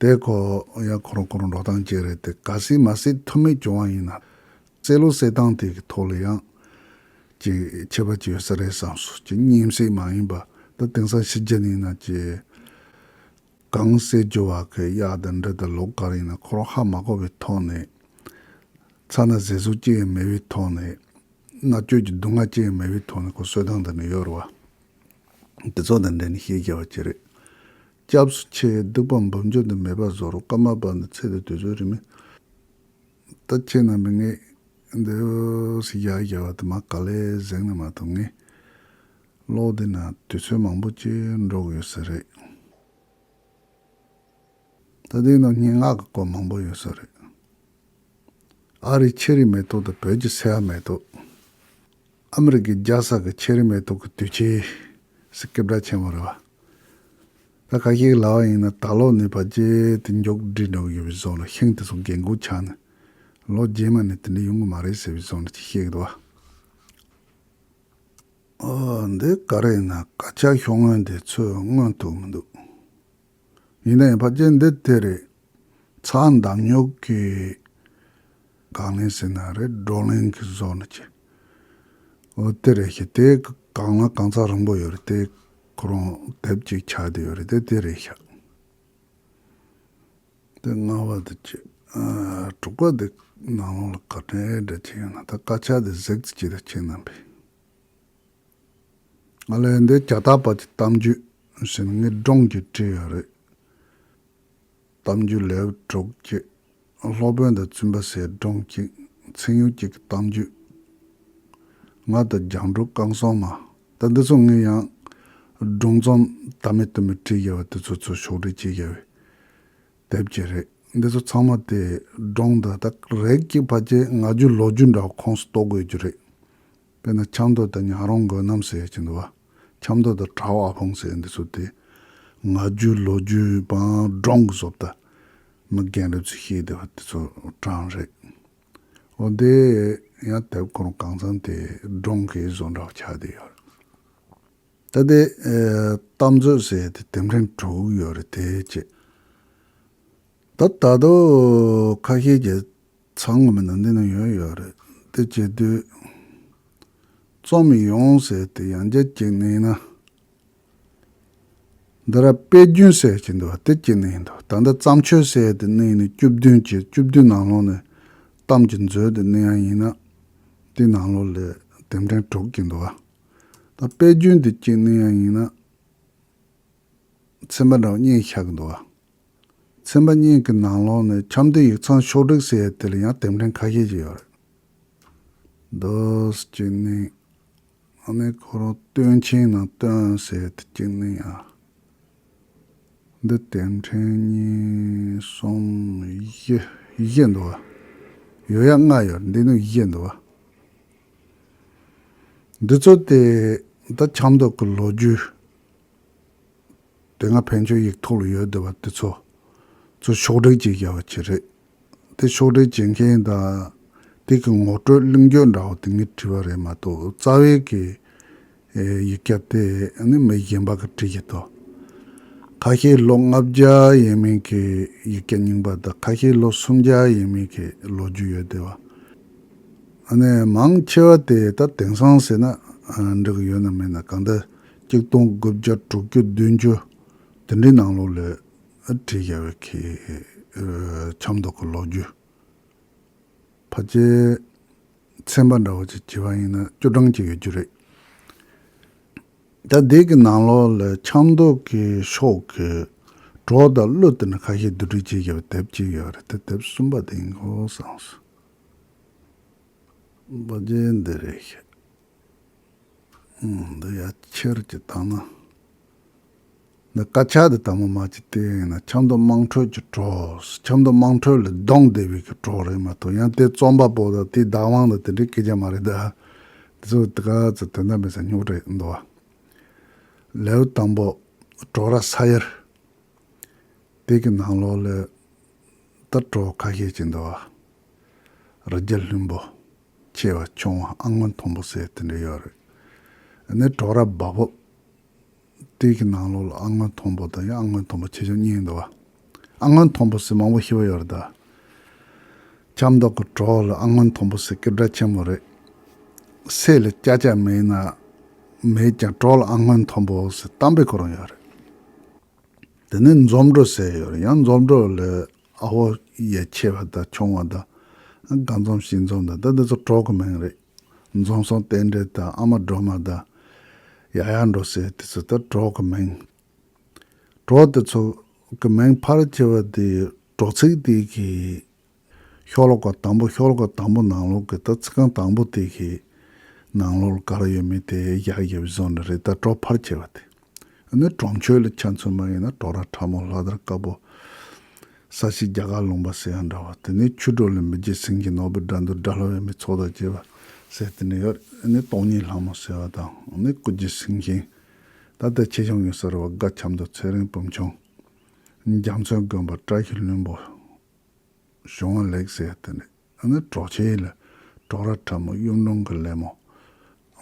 དེ་ཁོ་ཡང་ཁོ་རང་ཁོ་རང་འགྲོ་སྟངས་ཅིག་རེད་དེ། གལ་སྲིད་མ་བསད་ཐུབ་མེད་བྱུང་བ་ཡིན་ན། བསད་ལུགས་བསད་སྟངས་དེ་གི་ཐོག་ལ་ཡང་ཅིག་ཁྱད་པར་ཅིག་ཡོད་ས་རེད་བསམ་སོང་། ཅིག་གཉན་བསད་མ་ཡིན་པ། ད་དེང་སང་ཕྱི་རྒྱལ་ནས་ཡིན་ན་ཅིག་གང་བསད་རྒྱུ་བ་གི་གཡག་དང་འབྲི་དང་ལོ་ག་རེ་ཡིན་ན་ཁོ་རང་ཧ་མ་གོ་བའི་ཐོག་ནས། ཚ་ན་ཟས་ཟུག་ཅི་ཡང་མེད་པའི་ཐོག་ནས། མནར་གཅོད་ཀྱི་སྡུག་བསྔལ་ཅི་ཡང་མེད་པའི་ཐོག་ནས་ཁོ་གསོལ་སྟངས་འདི་ནི་ཡོད་རེད་བ། དེ་ཚོ་དང་འབྲེལ་ནས་བཤད་རྒྱ་བ་ཅི་རེད། སྐྱབས་སུ་མཆི། སྡིག་པ་འབུམ་འཇོམས་དང་མེད་པར་བཟོ་རོགས། ཀརྨ་པ་ནི་ཚེ་འདི་དུས་ཚོད་རིང་མིན། ད་ཁྱེད་རྣམ་པས་ངས་འདི་ཟིག་ཡག་ཡག་བ་དེ་མ་ག་ལེ་གཟིགས་ནས་མ་གཏོགས། ངས་ཀློག་འདི་ན་དུས་ཚོད་མང་པོ་ཅིག་འགྲོ་གི་ཡོད་ས་རེད། ད་དེའི་ནང་སྙན་ངག་གི་སྐོར་མང་པོ་ཡོད་ས་རེད། ཨ་རིའི་ཆེ་རིའི་མེ་ཏོག་དང་བོད་ཀྱི་སེ་བ་མེ་ཏོག། ཨ་མི་རི་ཀའི་རྒྱལ་ས་གི་ཆེ་རིའི་མེ་ཏོག་གི་དུས་ཆེན་ཟེར་སྐད་གྲགས་ཆེན་པོ་རེད་བ། ད་ཁ་ཤས་ལབ་པ་ཡིན་ན་ད་ལོ་ནི་ཕལ་ཆེར་དེ་མགྱོགས་འགྲིལ་འགྲོ་གི་ཡོད་པའི་བཟོ་འདྲ། ཤིང་དེ་ཚོ་རྒན་རྒོན་ཆགས་ནས་ལོ་རྗེས་མ་ནས་དེ་འདྲ་ཡོང་གི་མ་རེད་ཟེར་བའི་བཟོ་འདྲ་ཅིག་བཤད་ཀྱི་འདུག་བ། ཨོ། འདི་ག་རེ་ཡིན་ན། དཀར་ཆག་ཤོག་ངོས་དེ་ཚོས་མངོན་ཐུབ་མི་འདུག། ཡིན་ན་ཡང་ཕལ་ཆེར་འདི་དེ་རེད། ཚྭ་འདམ་རྙོག་གི་གང་ལེན་ཟེར་ན་རེད། བགྲོ་གླེང་གི་བཟོ་འདྲ་ཅིག། འོ་དེ་རེད་ཤག། དེ་གང་ལ་གང་ཚ་རིང་པོ་ཡོད་རེད། དེ་ཁོ་རང་དེབ་ཅིག་ཆགས་བསྡད་ཡོད་རེད། དེ་དེ་རེད་ཤག། དེ་ལྔ་པ་དེ་ཅིག། ཨ། དྲུག་པ་དེ་ནང་ལོགས་ལ་ག་འདྲ་འདྲ་ཅིག་ཡོད་ན། ད་དཀར་ཆག་དེ་གཟིགས་ཙམ་ཅིག་དང་ཁྱེད་རྣམ་པས། ང་ལ་འདི་ཇ་རྟ་པ་གྱི་གཏམ་རྒྱུད་ཟེར་ནས་ངས་སྒྲུང་གཅིག་བྲིས་ཡོད་རེད། གཏམ་རྒྱུད་ལེའུ་དྲུག་གཅིག། སློབ་དཔོན་དང་བཙུན་པ་ཟེར་སྒྲུང་གཅིག། ཚིག་ཉུང་གཅིག་གི་གཏམ་རྒྱུད། ང་དང་རྒྱང་དྲུག་རྐང་གསུམ་མ། ད་འདི་ཚོ་ངས་ཡང་སྒྲུང་རྩོམ་ད་མེད་དུ་མེད་བྲིས་ཡོད་པ་དེ་ཚོ་ཚུར་ཕྱོགས་སྒྲིག་བྱས་ཡོད་པའི་དེབ་ཅིག་རེད། འདི་ཚོ་ཚང་མ་དེ་སྒྲུང་དང་། ད་རིགས་གཅིག་ཕལ་ཆེར་ང་རྒྱལ་ལོ་རྒྱུས་འདྲ་བ་ཁོངས་སུ་གཏོགས་དགོས་རྒྱུ་རེད། དཔེར་ན་ཆབ་མདོ་དང་ཉག་རོང་མགོ་རྣམ་ཟེར་གྱི་འདུག་བ། ཆབ་མདོ་དང་བྲག་འོག་ཨ་ཕང་ཟེར་འདི་ཚོ་དེ་ང་རྒྱལ་ལོ་རྒྱུས་བང་སྒྲུང་གི་བཟོ་ལྟ། མི་རྒན་རབས་ཚོས་བཤད་བསྡད་པ་དེ་ཚོ་གྲངས་རེད། འོ་དེ་ཡང་དེབ་ཁོ་རང་གང་ཚང་དེ་སྒྲུང་གི་བཟོ་འདྲ་བ་ཆགས་བསྡད་ཡོད་རེད། ད་དེ་ཨེ་གཏམ་མཛོད་ཟེར་དེ་དེབ་ཕྲེང་དྲུག་ཡོད་རེད། དེ་བྱས། ད་ད་དུང་ཁ་ཤས་ཀྱིས་ཚང་གི་མིན་ན་འདི་ན་ཡོད་ཡོད་རེད། དེ་བྱེད་དུས་རྩོམ་ཡོང་ཟེར་དེ་ཡང་བསྐྱར་གཅིག་གནང་ན། འདི་ར་དཔེ་རྒྱུན་ཟེར་གྱི་འདུག་བ། དེ་གཅིག་གནང་འདུག། ད་ལྟ་བརྩམས་ཆོས་ཟེར་དེ་གནང་ནས་བཅུ་བདུན་གྱི། བཅུ་བདུན་ནང་ལོགས་ནས་གཏམ་གྱི་མཛོད་དེ་གནང་ཡ་ཡིན་ན། དེ་ནང་ལོགས་ལ་དེབ་ཕྲེང་དྲུག་གི་འདུག་བ། ད་དཔེ་རྒྱུན་དེ་གཅིག་གནང་ཡ་ཡིན་ན། ཚན་པ་འདྲ་བ་གཉིས་ཆགས་ཀྱི་འདུག་བ། ཚན་པ་གཉིས་ཀྱི་ནང་ལོགས་ནས་ཆབ་མདོའི་ཡིག་ཚང་ཕྱོགས་སྒྲིག་ཟེར་དེ་ལ་ཡང་དེབ་ཕྲེང་ཁ་ཤས་ཅིག་ཡོད་རེད། འདུག་སེ་གཅིག་གནང་། ཨ་ནི་ཁོ་རང་སྟོན་ཆེན་ནང་སྟོན་ཟེར་དེ་གཅིག་གནང་ཡ། འདི་དེབ་ཕྲེང་གཉིས་གསུམ་བཞི། བཞི་འདུག་བ། ཡོད་ཡ་ལྔ་ཡོད་རེད། འདི་ནི་བཞི་འདུག་བ། འདི་ཚོ་དེ་ད་ཆབ་མདོ་གི་ལོ་རྒྱུས། དེ་སྔ་བོད་ཆོས་ཡིག་ཐོག་ལ་ཡོད་བསྡད་པ་དེ་ཚོ་ཚུར་ཕྱོགས་སྒྲིག་བྱས་བཞག་པ་ཅིག་རེད། དེ་ཕྱོགས་སྒྲིག་བྱེད་མཁན་དང་དེ་གི་ངོ་སྤྲོད་གླེང་བརྗོད་འདྲ་བོ་དེ་ངས་བྲིས་པ་རེད་མ་གཏོགས། རྩ་བའི་གི་ཡིག་སྐད་དེ་ནི་མི་གཞན་པ་གིས་བྲིས་ཀྱི་འདུག། ཁ་ཤས་ལོ་ལྔ་བརྒྱ་ཡས་མས་ཀྱི་ཡིག་སྐད་རྙིང་པ་དང་། ཁ་ཤས་ལོ་སུམ་བརྒྱ་ཡས་མས་ཀྱི་ལོ་རྒྱུས་ཡོད་བསྡད་པ། ཨ་ནི་མང་ཆེ་བ་དེ་ད་དེང་སང་ཟེར་ན་འགྲིག་གི་ཡོད་ན་མེད་ན། གང་ལྟར་གཅིག་སྟོང་དགུ་བརྒྱ་དྲུག་ཅུ་བདུན་ཅུ་དེ་འདྲའི་ནང་ལོགས་ལ་བྲིས་བཞག་པའི་གི་ཆབ་མདོ་གི་ལོ་རྒྱུས། ཕལ་ཆེར་ཚན་པ་འདྲ་བོ་ཅིག་བྱས་པ་ཡིན་ན་བཅུ་གྲངས་ཅིག་ཡོད་རྒྱུ་རེད། ད་དེ་གི་ནང་ལོགས་ལ་ཆབ་མདོ་གི་ཕྱོགས་ཀྱི་གྲོགས་དང་བློ་དེ་འདྲ་ཁ་ཤས་བསྡུ་སྒྲིག་བྱས་བཞག་པའི་དེབ་ཅིག་ཡོད་རེད། དེ་དེབ་གསུམ་པ་དེ་ཡིན་དགོས་བསམ་སོང་། པ་ཅན་འདི་རེད་ཤག། ཨང་། འདི་ཡ་ཁྱེར་གྱི་བཏང་ན། འདི་དཀར་ཆག་འདི་དང་པོ་མ་གཅིག་བལྟས་ཡིན་ན། ཆབ་མདོ་དམངས་ཁྲོད་ཀྱི་གྲོགས། ཆབ་མདོ་དམངས་ཁྲོད་ལ་བསྡོམས་བསྡད་པའི་གི་གྲོགས་རེད་མ་གཏོགས། ཡང་དེ་རྩོམ་པ་པོ་དང་དེའི་བདག་དབང་དང་དེ་འདྲའི་སྐད་ཆ་མ་རེད་ད། དེ་ཚོ་དེ་ག་ཚོད་དོན་དག་མེད་ས་རྙོག་དྲ་འདུག་བ། ལེའུ་དང་པོ། གྲོག་ར་ས་ཡར། དེ་གི་ནང་ལོགས་ལ་ད་གྲོག་ཁ་ཤས་ཅིག་འདུག་བ། རི་རྒྱལ་ལྷུན་པོ། ཆེ་བ་ཆུང་བ་ཨ་སྔོན་མཐོན་པོ་ཟེར་དེ་འདྲ་ཡོད་རེད། ཨ་ནི་གྲོག་ར་བ་ཕོབ། དེ་གི་ནང་ལོགས་ལ་ཨ་སྔོན་མཐོན་པོ་དང་ཡང་ཨ་སྔོན་མཐོན་པོ་ཆེ་ཆུང་གཉིས་འདུག་བ། ཨ་སྔོན་མཐོན་པོ་ཟེར་མང་པོ་ཤི་བ་ཡོད་རེད་ད། ཆབ་མདོ་གི་གྲོག་ལ་ཨ་སྔོན་མཐོན་པོ་ཟེར་སྐད་གྲགས་ཆེན་པོ་རེད། སེ་ལ་ཅ་ཅ་མེད་ན་མེད་ཀྱང་གྲོག་ལ་ཨ་སྔོན་མཐོན་པོ་ཟེར་གཏམ་དཔེ་ཁོ་རང་ཡོད་རེད། དེ་ནས་འཛོམས་འགྲོ་ཟེར་ཡོད་རེད། ཡང་འཛོམས་འགྲོ་ལ་ཨ་ཕོ་ཡ་ཆེ་བ་དང་ཆུང་བ་དང་། དགའ་འཛོམས་ཞི་འཛོམས་དང་ད་འདི་ཚོ་གྲོག་གི་མིང་རེད། འཛོམས་སོང་རྟེན་འབྲེལ་དང་ཨ་མ་སྒྲོལ་མ་དང་། ཡ་ཡ་འགྲོ་ཟེར་དེ་ཚོ་ད་གྲོག་གི་མིང་། གྲོག་དེ་ཚོ་གི་མིང་ཕལ་ཆེ་བ་དེ་གྲོག་ཚིག་དེ་གི་ཤོ་ལོ་ཀ་དང་པོ་ཤོ་ལོ་ཀ་དང་པོ་ནང་ལོགས་ཀྱི་ད་ཚིག་རྐང་དང་པོ་དེ་གི་ནང་ལོགས་ལ་ག་རེ་ཡོད་མེད་དེ་ཡག་ཡོད་བཟོ་འདྲ་རེད། ད་གྲོག་ཕལ་ཆེ་བ་དེ། ཨ་ནི་གྲོང་ཆོས་ལ་ཆ་མཚོན་པ་ཡིན་ན་གྲོག་ར་ཁྲ་མོ་ལྷ་དར་དཀར་པོ། ས་གཞི་རྒྱ་གར་ལུང་པ་ཟེར་ཡང་འདྲ་བ། དེ་ནས་ཆུ་འགྲོ་ལ་མི་རྗེ་སེང་གེ་ནོར་བུ་དགྲ་འདུལ་དགྲ་ལྷ་བའི་མི་ཚོགས་དང་བཅས་པ་ཟེར་དེ་ནས་ཡོད། ཨ་ནི་སྟོང་ཉིད་ལྷ་མོ་ཟེར་བ་དང་ཨ་ནི་སྐུ་རྗེས་སེང་ཤིང་། ད་ལྟ་ཆེ་ཆུང་ཡོད་ས་རེད་བ། དགའ་ཆབ་མདོ་ཚེ་རིང་བུམ་ཆུང་། རྒྱ་མཚོའི་དགོན་པ་བཀྲ་ཤིས་ལྷུན་པོ། གཞུང་བ་ལེགས་ཟེར་དེ་ནས་ཨ་ནི་གྲོག་ཆེན་ལ་གྲོག་ར་ཁྲ་མོ་གཡུ་འབྲོང་གི་ལེབ་མོ།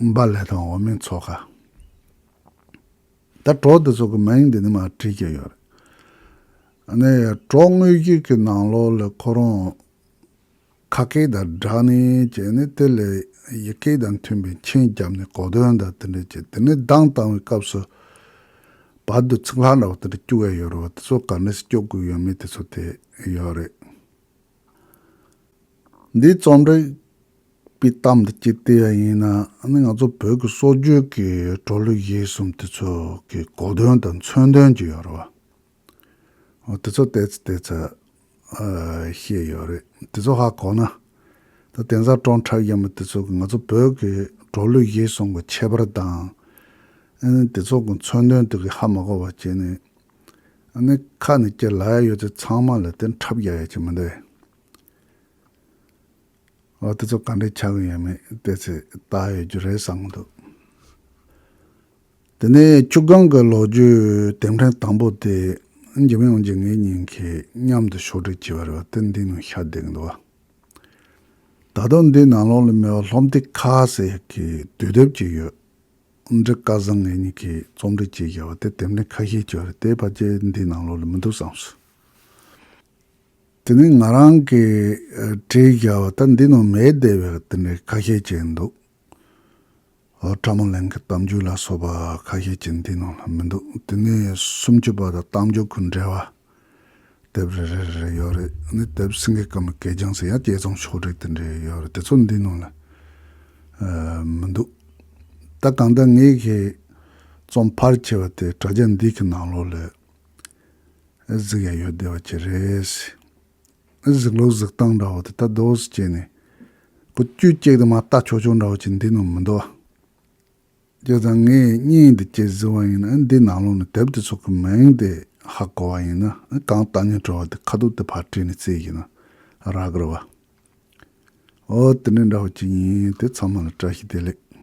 འབའ་ལེ་དང་འོ་མའི་མཚོ་ཁ། ད་གྲོག་དེ་ཚོ་གི་མིང་འདི་ནི་མར་བྲིས་ཀྱི་ཡོད་རེད། ཨ་ནི་གྲོག་དངོས་གཞི་གི་ནང་ལོགས་ལ་ཁོ་རང་ཁ་སྐད་དང་སྦྲགས་ནས་བྱས་ནས་དེ་ལས་ཡི་གེ་དང་མཐུན་པའི་མཆན་བརྒྱབ་ནས་གོ་དོན་དང་དེ་འདྲ་བྱས། དེ་ནས་གདངས་བཏང་བའི་སྐབས་སུ་བར་དུ་ཚིག་ལྷག་འདྲ་བོ་དེ་འདྲ་བཅུག་ཡ་ཡོད་རེད་བ། དེ་ཚོ་ག་འདྲ་སེ་བཅུག་དགོས་ཡོད་མེད་དེ་ཚོ་དེ་ཡོད་རེད། འདིའི་རྩོམ་སྒྲིག་པའི་གཏམ་འདི་གཅིག་བལྟས་པ་ཡིན་ན་ཨ་ནི་ང་ཚོ་བོད་ཀྱི་སྲོལ་རྒྱུན་གྱི་གྲོག་ལུག་ཡིག་གསུམ་དེ་ཚོ་གི་གོ་དོན་དང་མཚོན་དོན་གྱི་ཡོད་རེད་བ། འོ་དེ་ཚོ་ཏོག་ཙམ་ཏོག་ཙམ་ཨ་ཤེས་ཡོད་རེད། དེ་ཚོ་ཧ་གོ་ན་ད་དེང་སང་ཀྲོང་འཁྲབ་ཡ་མི་དེ་ཚོ་གི་ང་ཚོ་བོད་ཀྱི་གྲོག་ལུག་ཡིག་གསུམ་གྱི་ཁྱད་པར་དང་ཨ་ནི་དེ་ཚོ་གི་མཚོན་དོན་དེ་གི་ཧ་མ་གོ་བ་བྱས་ནས་ཨ་ནི་ཁ་ནས་ཅི་ལབ་ཡ་ཡོད་ཚད་ཚང་མ་ལ་དེ་འཁྲབ་རྒྱག་ཡ་ཅིག་མི་འདུག་གས། འོ་དེ་ཚོ་ག་འདྲས་ཆགས་ཀྱི་ཡོད་མེད་ཏོག་ཙམ་ལྟ་ཡོད་རྒྱུ་རེད་བསམ་གྱི་འདུག་དེ་ནས་ཆུ་སྒང་གི་ལོ་རྒྱུས་དེབ་ཕྲེང་དང་པོ་དེ་འཇིགས་མེད་དབང་ཕྱུག་ངེད་གཉིས་ཀྱིས་མཉམ་དུ་ཕྱོགས་སྒྲིག་བྱས་པ་རེད་བ། དེ་འདི་ནང་ཤར་བསྡད་ཀྱི་འདུག་བ། ད་དུང་འདི་ནང་ལོགས་ལ་མེད་པ་ལྷོ་མཐིང་ཁ་ཟེར་གྱི་དུས་དེབ་ཅིག་ཡོད། འབྲི་སྐལ་བཟང་ངེད་གཉིས་ཀྱིས་རྩོམ་སྒྲིག་བྱས་བཞག་པ་དེ་དེབ་ཕྲེང་ཁ་ཤས་ཅིག་ཡོད་རེད། དེ་ཕལ་ཆེར་འདི་ནང་ལོགས་ལ་མི་འདུག་བསམ་སོང་། དེ་ནས་ང་རང་གིས་ཨ་བྲིས་བཞག་པ་ད་འདི་ནང་མེད་བསྡད་པའི་དེ་འདྲའི་ཁ་ཤས་ཅིག་འདུག་འོ་ཁྲ་མོ་གླིང་གི་གཏམ་རྒྱུད་ལ་སོགས་པ་ཁ་ཤས་ཅིག་འདི་ནང་ལ་མི་འདུག་དེ་ནས་སུམ་ཅུ་པ་དང་གཏམ་རྒྱུད་ཀྱི་འགྲེལ་པ་དེབ་རེ་རེ་རེ་ཡོད་རེད། ཨ་ནི་དེབ་སེང་གེ་དཀར་མོའི་གད་རྒྱངས་ཟེར་ཡང་དཔྱད་རྩོམ་ཕྱོགས་སྒྲིག་དེ་འདྲ་ཡོད་རེད། དེ་ཚོ་འདི་ནང་ལ་ཨ་མི་འདུག་ད་གང་ལྟར་ངེད་ཀྱི་རྩོམ་ཕལ་ཆེ་བ་དེ་དྲ་རྒྱ་འདི་གི་ནང་ལོགས་ལ་གཟིགས་ཡ་ཡོད་བསྡད་པ་ཅིག་རེད། གཟིགས་ལུགས་གཟིགས་སྟངས་འདྲ་བོ་དེ་ད་འདུག་སེ་བྱས་ནས་ཁོ་དཀྱུས་གཅིག་ཏུ་མར་ལྟ་ཆོག་ཆོག་འདྲ་བོ་ཅིག་འདི་ནང་མི་འདུག་ཨ། བྱས་ཙང་ངས་བརྙན་འདི་ཅིག་གཟིགས་པ་ཡིན་ན་འདི་ནང་ལོགས་ནས་དེབ་དེ་ཚོ་གི་མིང་དེ་ཧ་གོ་བ་ཡིན་ན་གང་ལྟ་སྙིང་བྲོ་བ་དེ་ཁ་ཐུག་དེ་ཕར་བྲིས་ནས་བརྩིས་ཡིན་ན་རག་གི་རེད་བ། འོ་དེ་འདྲ་འདྲ་བོ་ཅིག་ཡིན། དེ་ཚང་མ་ལ་བཀྲ་ཤིས་བདེ་ལེགས།